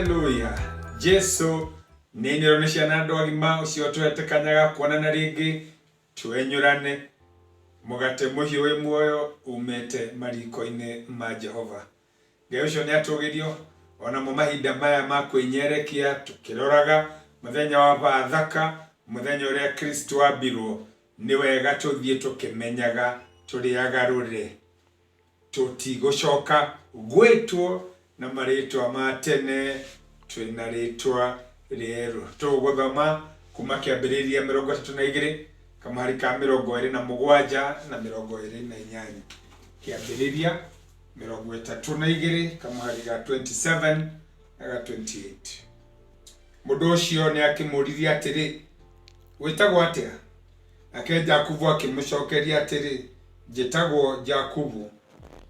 Haleluya! Jesu nĩ nyoro nĩ ciana andũ agima ũcio ũtũhete kanya ga kuonana rĩngĩ twenyũrane mũgate mũhiũ wĩ muoyo umĩte mariko-inĩ ma Jehova. Ngai ũcio nĩ atũgĩrio onamo mahinda maya ma kwĩnyerekia tũkĩroraga mũthenya wa Bathaka, mũthenya ũrĩa Kristo ambirwo, nĩ wega tũthiĩ tũkĩmenyaga tũrĩ agarũre. Tũtigũcoka gwĩtwo na marĩtwa ma tene, twĩna rĩtwa rĩerũ. Tũgũthoma kuma Kĩambĩrĩria 32, kamũhari ka 27 na 28. Kĩambĩrĩria 32, kamũhari ga 27 na ga 28. Mũndũ ũcio nĩ akĩmũririe atĩrĩ, Wĩtagwo atĩa? Nake Jakubu akĩmũcokeria atĩrĩ, Njĩtagwo Jakubu.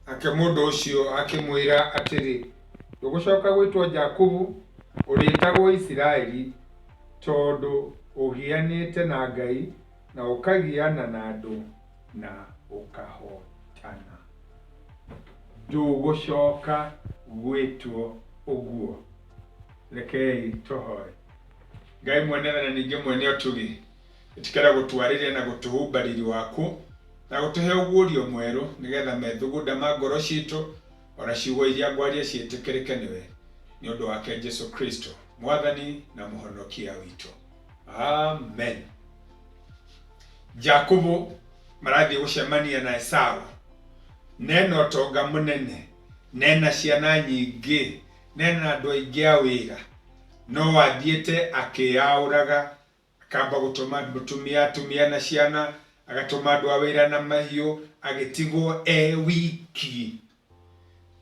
Nake mũndũ ũcio akĩmwĩra atĩrĩ, Ndũgũcoka gwĩtwo Jakubu, ũrĩĩtagwo Isiraeli, tondũ ũgianĩte na Ngai na ũkagiana na andũ na ũkahootana. Ndũgũcoka gwĩtwo ũguo. Rekei tũhoe. Ngai mwene tha na ningĩ mwene ũtugi, Ĩtĩkĩra gũtwarĩria na gũtũhumba riri waku, na gũtũhe ũguũrio mwerũ, nĩgetha methugunda ma ngoro ciitũ, o na ciugo iria ngwaria ciĩtĩkĩrĩke nĩwe, nĩ ũndũ wake Jesu Kristo, Mwathani na Mũhonokia witũ. Amen. Jakubu marathiĩ gũcemania na Esau. Nena ũtonga mũnene, nena ciana nyingĩ, nena andũ aingĩ a wĩra, no athiĩte akĩyaũraga Akamba gũtũma mũtumia atumia na ciana, agatũma andũ a wĩra na mahiũ, agĩtigwo e wiki.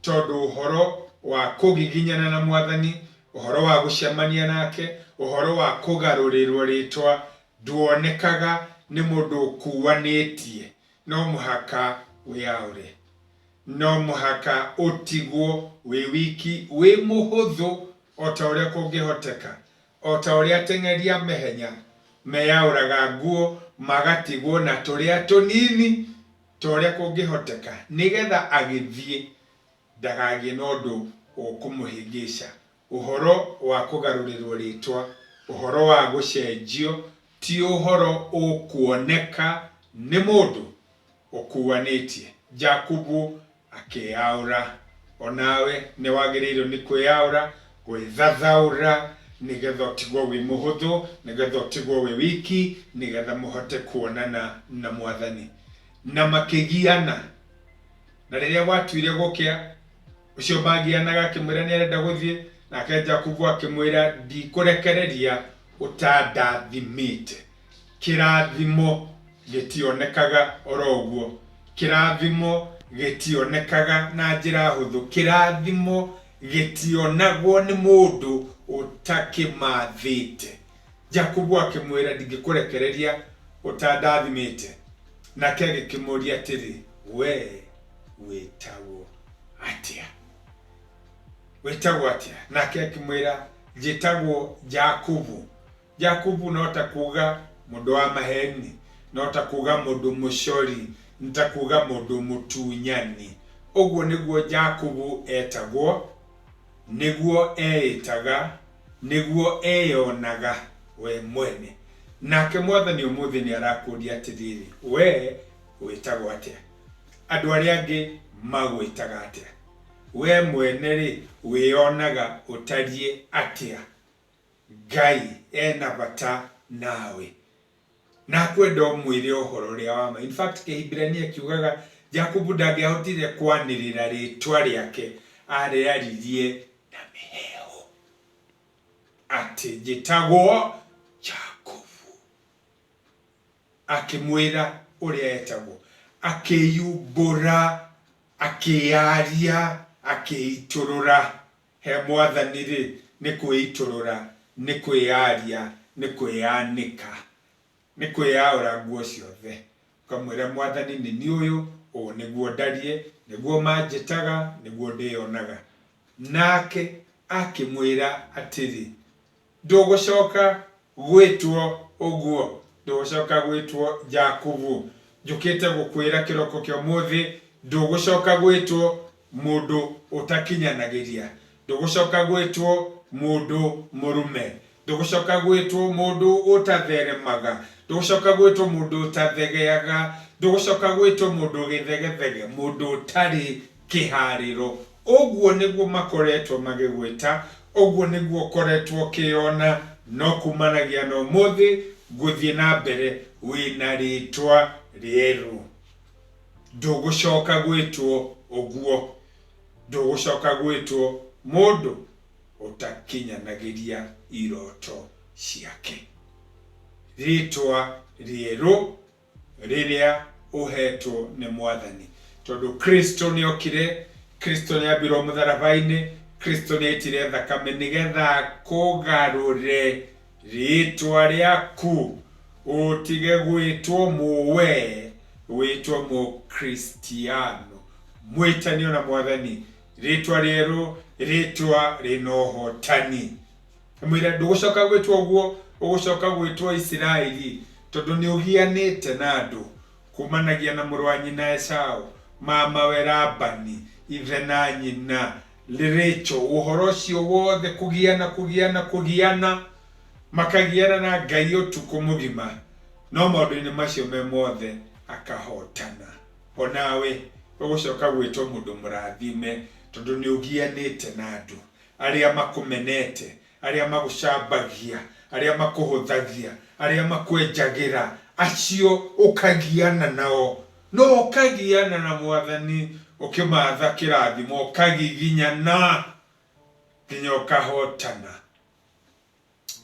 Tondũ ũhoro wa kũgiginyana na Mwathani, ũhoro wa gũcemania nake, ũhoro wa kũgarũrĩrwo rĩtwa nduonekaga nĩ mũndũ ũkuanĩtie. No mũhaka wĩyaũre. No mũhaka ũtigwo wĩ wiki, wĩ mũhũthũ o ta ũrĩa kũngĩhoteka. O ta ũrĩa ateng'eri a mehenya meyaũraga nguo magatigwo na tũrĩa tũnini ta ũrĩa kũngĩhoteka, nĩgetha agĩthiĩ ndakagĩe na ũndũ ũkũmũhĩngĩca. Ũhoro wa kũgarũrĩrũo rĩĩtwa, ũhoro wa gũcenjio, ti ũhoro ũkuoneka nĩ mũndũ ũkuanĩtie. Jakubu akĩyaũra. O nawe nĩ wagĩrĩirũo nĩ kwĩyaũra, gwĩthathaũra, nĩgetha ũtigwo wĩ mũhũthũ, nĩgetha ũtigwo wĩ wiki, nĩgetha mũhote kuonana na Mwathani. Na makĩgiana. Na rĩrĩa gwatuire gũkĩa, ũcio magianaga akĩmwĩra nĩ arenda gũthiĩ, nake Jakubu akĩmwĩra, ndikũrekereria ũtandathimĩte. Kĩrathimo gĩtionekaga oro ũguo. Kĩrathimo gĩtionekaga na njĩra hũthũ. Kĩrathimo gĩtionagwo nĩ mũndũ ũtakĩmathĩte. Jakubu akĩmwĩra, Ndingĩkũrekereria ũtandathimĩte. Nake agĩkĩmũũria atĩrĩ, Wee wĩtagwo atĩa? Wĩtagwo atĩa? Nake akĩmwĩra, Njĩtagwo Jakubu. Jakubu no ta kuuga mũndũ wa maheeni, no ta kuuga mũndũ mũcori, nĩ ta kuuga mũndũ mũtunyani. Ũguo nĩguo Jakubu etagwo, nĩguo eĩtaga, nĩguo eyonaga we mwene. Nake Mwathani ũmũthĩ nĩ arakũũria atĩrĩrĩ, wee wĩtagwo atĩa? Andũ arĩa angĩ magwĩtaga atĩa? Wee mwene-rĩ, wĩyonaga ũtariĩ atĩa? Ngai ena bata nawe na akwenda ũmwĩre ũhoro ũrĩa wa ma. In fact Kĩhibirania kiugaga Jakubu ndangĩahotire kwanĩrĩra rĩtwa rĩake, arĩaririe na mĩheehũ atĩ njĩtagwo Jakubu. Akĩmwĩra ũrĩa etagwo, akĩyumbũra, akĩyaria, akĩitũrũra. He Mwathani-rĩ, nĩ kwĩitũrũra, nĩ kwĩyaria, nĩ kwĩyanĩka, nĩ kwĩyaũra nguo ciothe, ũkamwĩra Mwathani nĩ niĩ ũyũ, ũũ nĩguo ndariĩ, nĩguo manjĩtaga, nĩguo ndĩyonaga. Nake akĩmwĩra atĩrĩ, Ndũgũcoka gwĩtwo ũguo, ndũgũcoka gwĩtwo Jakubu. Njũkĩte gũkwĩra kĩroko kĩa ũmũthĩ, ndũgũcoka gwĩtwo mũndũ ũtakinyanagĩria. Ndũgũcoka gwĩtwo Mũndũ mũrume. Ndũgũcoka gwĩtwo mũndũ ũtatheremaga. Ndũgũcoka gwĩtwo mũndũ ũtathegeaga. Ndũgũcoka gwĩtwo mũndũ gĩthegethege, mũndũ ũtarĩ kĩharĩro. Ũguo nĩguo makoretwo magĩgwĩta, ũguo nĩguo ũkoretwo ũkĩyona, no kumanagia na ũmũthĩ gũthiĩ na mbere wĩna rĩtwa rĩerũ. Ndũgũcoka gwĩtwo ũguo. Ndũgũcoka gwĩtwo mũndũ ũtakinyanagĩria iroto ciake. Rĩtwa rĩerũ rĩrĩa ũhetwo nĩ Mwathani. Tondũ Kristo nĩ okire, Kristo nĩ ambirwo mũtharaba-inĩ, Kristo nĩ aitire thakame nĩgetha akũgarũre rĩtwa rĩaku ũtige gwĩtwo mũwe, wĩtwo Mũkristiano. Mwĩtanio na Mwathani, rĩtwa rĩerũ, rĩtwa rĩna ũhotani. Mwĩre ndũgũcoka gwĩtwo ũguo, ũgũcoka gwĩtwo Isiraeli, tondũ nĩ ũgianĩte na andũ kumanagia na mũrũ wa nyina Esau, mamawe Labani, ithe na nyina Rachel, ũhoro ũcio wothe kũgiana kũgiana kũgiana, makagiana na Ngai ũtukũ mũgima, no maũndũ-inĩ macio me mothe akahotana. O nawe ũgũcoka gwĩtwo mũndũ mũrathime tondũ nĩ ũgianĩte na andũ. Arĩa makũmenete, arĩa magũcambagia, arĩa makũhũthagia, arĩa makwenjagĩra, acio ũkagiana nao. No ũkagiana na Mwathani ũkĩmatha kĩrathimo, ũkagiginyana nginya ũkahotana.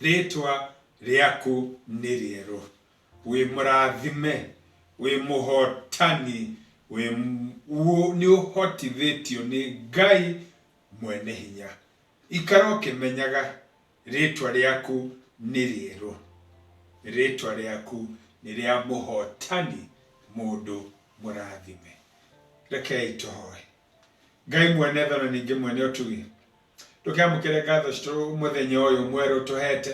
Rĩtwa rĩaku nĩ rĩerũ. Wĩ mũrathime, wĩ mũhotani, wĩ nĩ ũhotithĩtio nĩ Ngai Mwene Hinya. Ikara ũkĩmenyaga rĩtwa rĩaku nĩ rĩerũ. Rĩtwa rĩaku nĩ rĩa mũhotani, mũndũ mũrathime. Rekei tũhoe. Ngai mwene tha na ningĩ mwene ũtugi, ndũkĩamũkĩre ngatho citũ mũthenya ũyũ mwerũ ũtũhete,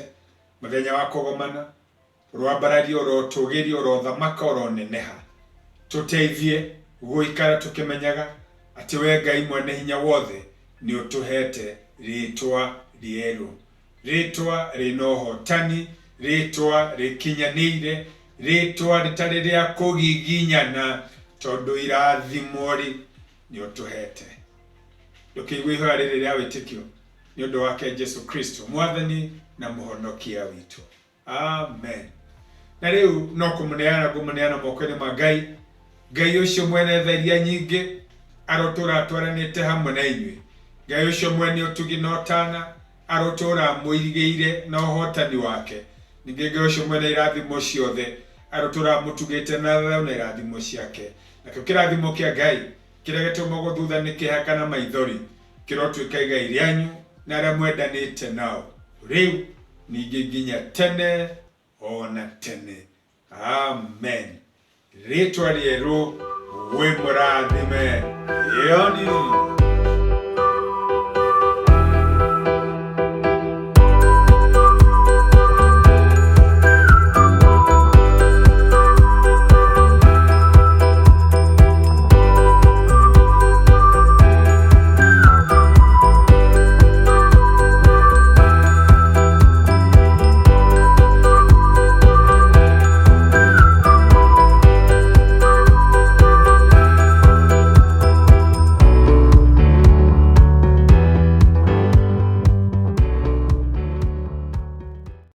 mũthenya wa kũgomana. Ũroambarario, ũrotũgĩrio, ũrothamaka, ũroneneha. Tũteithie gũikara tũkĩmenyaga atĩ wee Ngai Mwene Hinya Wothe nĩ ũtũheete rĩĩtwa rĩerũ, rĩĩtwa rĩna ũhootani, rĩĩtwa rĩkinyanĩire, rĩĩtwa rĩtarĩ rĩa kũgiginyana, tondũ irathimo-rĩ, nĩ ũtũheete. Ndũkĩigue ihoya rĩrĩ rĩa wĩtĩkio nĩ ũndũ wake Jesu Kristo, Mwathani na Mũhonokia witũ. Amen. Na rĩu no kũmũneana ngũmũneana moko-inĩ ma Ngai. Ngai ũcio mwene tha iria nyingĩ arotũũra atwaranĩte hamwe na inyuĩ. Ngai ũcio mwene ũtugi na ũtana arotũũra amũirigĩire na ũhotani wake. Ningĩ Ngai ũcio mwene irathimo ciothe arotũũra amũtugĩte na thayũ na irathimo ciake. Nakĩo kĩrathimo kĩa Ngai kĩrĩa gĩtũmagwo thutha nĩ kĩeha kana maithori kĩrotuĩka igai rĩanyu na arĩa mwendanĩte nao rĩu ningĩ nginya tene o na tene. Amen. Rĩtwa rĩerũ, wĩ mũrathime. Yoni.